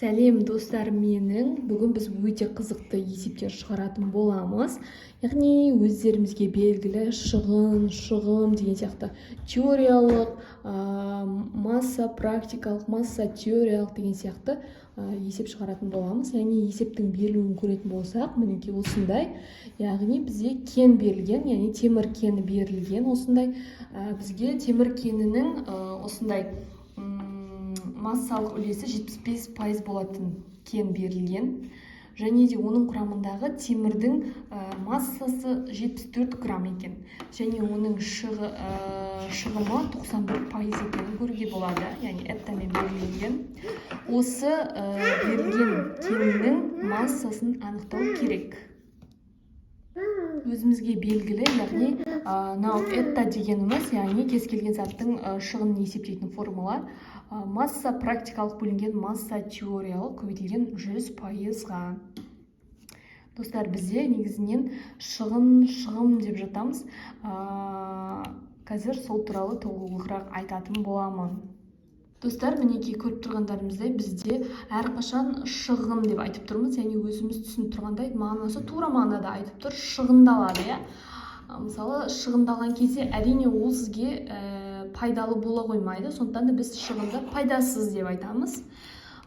Сәлем, достар менің! Бүгін біз өте қызықты есептер шығаратын боламыз, яғни өздерімізге белгілі шығын, шығым деген сияқты теориялық масса, практикалық масса, теориялық деген сияқты есеп шығаратын боламыз. Яғни есептің берілуін көретін болсақ, мінекей, осындай. Яғни бізде кен берілген, яғни темір кені берілген осындай. Бізге темір кенінің осындай массалық үлесі 75% болатын кен берілген және де оның құрамындағы темірдің массасы 74 грамм екен және оның шығымы 91% екенін көруге болады, яғни эттамен белгіленген. Осы берілген кеннің массасын анықтау керек. Өзімізге белгілі, яғни мынау этта дегеніміз, яғни кез келген заттың шығынын есептейтін формула: масса практикалық бөлінген масса теориялық көбейтілген 100%-ға. Достар, бізде негізінен шығын, шығым деп жатамыз. Қазір сол туралы толығырақ айтатын боламын. Достар, мінекей, көріп тұрғандарымыздай, бізде әрқашан шығын деп айтып тұрмыз, яғни өзіміз түсініп тұрғандай, мағынасы тура мағынада айтып тұр, шығындалады, иә. Мысалы, шығындалған кезде, әрине, ол сізге пайдалы бола қоймайды, сондықтан да біз шығынды пайдасыз деп айтамыз.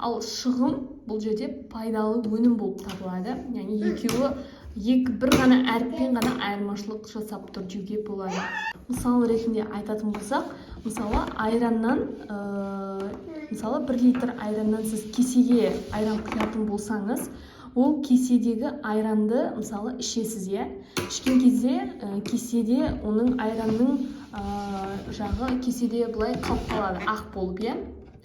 Ал шығым бұл жерде пайдалы өнім болып табылады, яғни екеуі екі бір ғана әріппен ғана айырмашылық жасап тұр деуге болады. Мысал ретінде айтатын болсақ, мысалы, айраннан, мысалы, 1 литр айраннан сіз кесеге айран құятын болсаңыз, ол кеседегі айранды, мысалы, ішесіз, иә. Ішкен кезде кеседе оның айранның жағы кеседе былай қалып қалады, ақ болып, иә,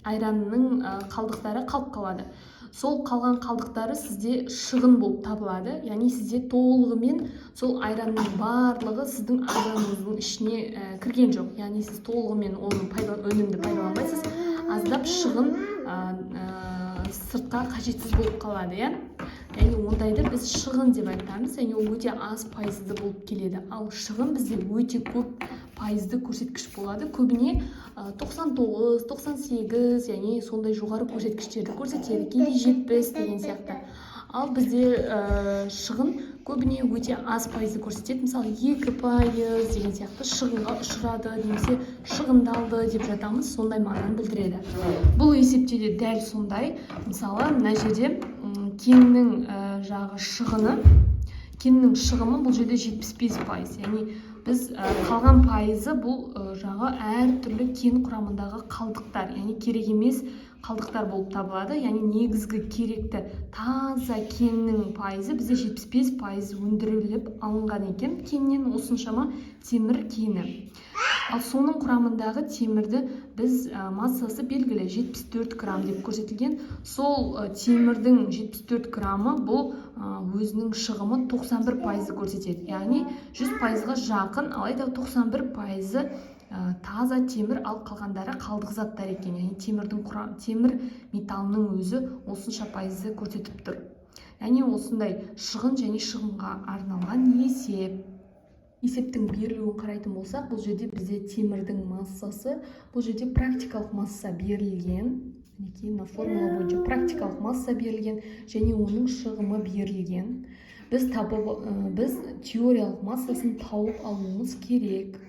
айранның қалдықтары қалып қалады. Сол қалған қалдықтары сізде шығын болып табылады, яғни сізде толығымен сол айранның барлығы сіздің айраныңыздың ішіне кірген жоқ, яғни сіз толығымен оны өнімді пайдаланбайсыз, аздап шығын сыртқа қажетсіз болып қалады, иә. Яғни ондайды біз шығын деп айтамыз, яғни ол өте аз пайызды болып келеді. Ал шығын бізде өте көп пайызды көрсеткіш болады, көбіне 99, 98, яғни сондай жоғары көрсеткіштерді көрсетеді, кейде 70 деген сияқты. Ал бізде шығын көбіне өте аз пайызды көрсетеді, мысалы, 2% деген сияқты. Шығынға ұшырады немесе шығындалды деп жатамыз, сондай мағынаны білдіреді. Бұл есепте де дәл сондай. Мысалы, мына жерде кеннің жағы шығыны, кеннің шығымы бұл жерде 75%, яғни біз қалған пайызы бұл жағы әртүрлі кен құрамындағы қалдықтар, яғни керек емес қалдықтар болып табылады. Яғни негізгі керекті таза кеннің пайызы бізде 75% өндіріліп алынған екен кеннен осыншама темір кені. Ал соның құрамындағы темірді біз массасы белгілі, 74 грамм деп көрсетілген. Сол темірдің 74 граммы бұл өзінің шығымы 91%-ды көрсетеді, яғни 100%-ға жақын. Алайда 91%-ы таза темір, ал қалғандары қалдық заттар екен. Яғни темір металлының өзі осынша пайызды көрсетіп тұр. Яғни осындай шығын және шығынға арналған есеп. Есептің берілуін қарайтын болсақ, бұл жерде бізде темірдің массасы, бұл жерде практикалық масса берілген. Мінекей, мына формула бойынша практикалық масса берілген және оның шығымы берілген. Біз теориялық массасын тауып алуымыз керек.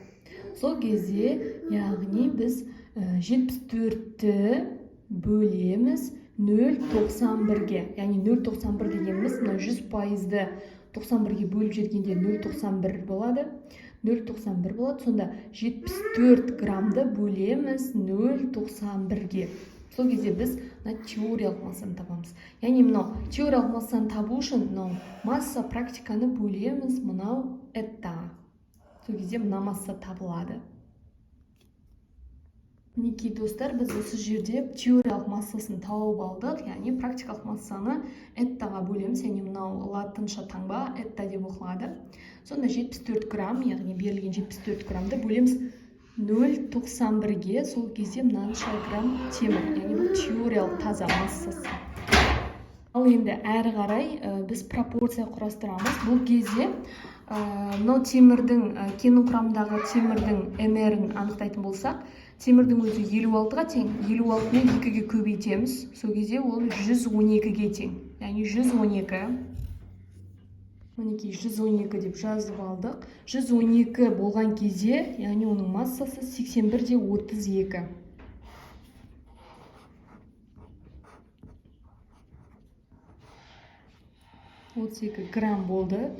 Сол кезде, яғни біз 74-ті бөлеміз 0,91-ге, яғни 0,91 дегеніміз мынау 100%-ды 91-ге бөліп жібергенде 0,91 болады, 0,91 болады. Сонда 74 граммды бөлеміз 0,91-ге. Сол кезде біз мына теориялық массаны табамыз. Яғни мынау теориялық массаны табу үшін мынау масса практиканы бөлеміз мынау эттаға. Сол кезде мына масса табылады. Мінекей, достар, біз осы жерде теориялық массасын тауып алдық, яғни практикалық массаны эттаға бөлеміз, яғни мынау латынша таңба этта деп оқылады. Сонда 74 грамм, яғни берілген 74 граммды бөлеміз 0,91-ге. Сол кезде мынанша грамм темір, яғни бұл теориялық таза массасы. Ал енді әрі қарай біз пропорция құрастырамыз. Бұл кезде мынау темірдің, кеннің құрамындағы темірдің МР-ін анықтайтын болсақ, Темірдің өзі 56-ға тең, 56-ны 2-ге көбейтеміз, сол кезде ол 112-ге тең. Яғни 112. Мінекей, 112 деп жазып алдық. 112 болған кезде, яғни оның массасы 81,32. 32 грамм болды.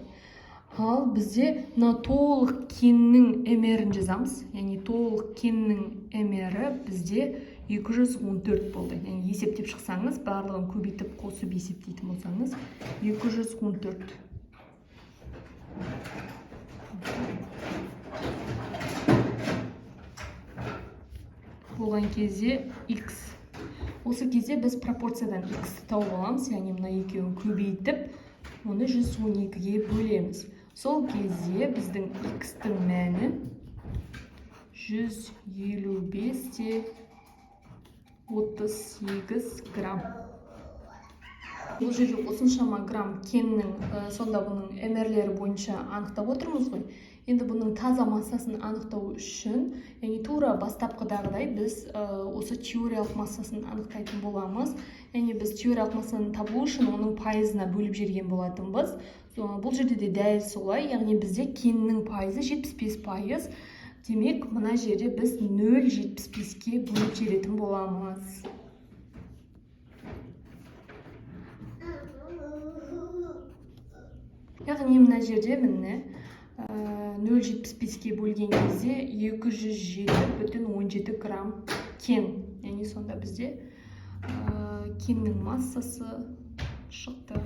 Ал бізде мына толық кеннің МР-ін жазамыз. Яғни толық кеннің МР-і бізде 214 болды. Яғни есептеп шықсаңыз, барлығын көбейтіп қосып есептейтін болсаңыз, 214. Болған кезде x. Осы кезде біз пропорциядан x-ті тауып аламыз, яғни мына екеуін көбейтіп, оны 112-ге бөлеміз. Сол кезде біздің x-тің мәні 155,38 грамм. Бұл жерде осыншама грамм кеннің, сонда бұның МР-лері бойынша анықтап отырмыз ғой. Енді бұның таза массасын анықтау үшін, яғни тура бастапқыдағыдай біз осы теориялық массасын анықтайтын боламыз. Яғни біз теориялық массаны табу үшін оның пайызына бөліп жіберген болатынбыз. Бұл жерде де дәл солай, яғни бізде кеннің пайызы 75%. Демек, мына жерде біз 0,75-ке бөліп жіберетін боламыз. Яғни мына жерде міне 0,75-ке бөлген кезде 207,17 грамм кен. Яғни сонда бізде кеннің массасы шықты.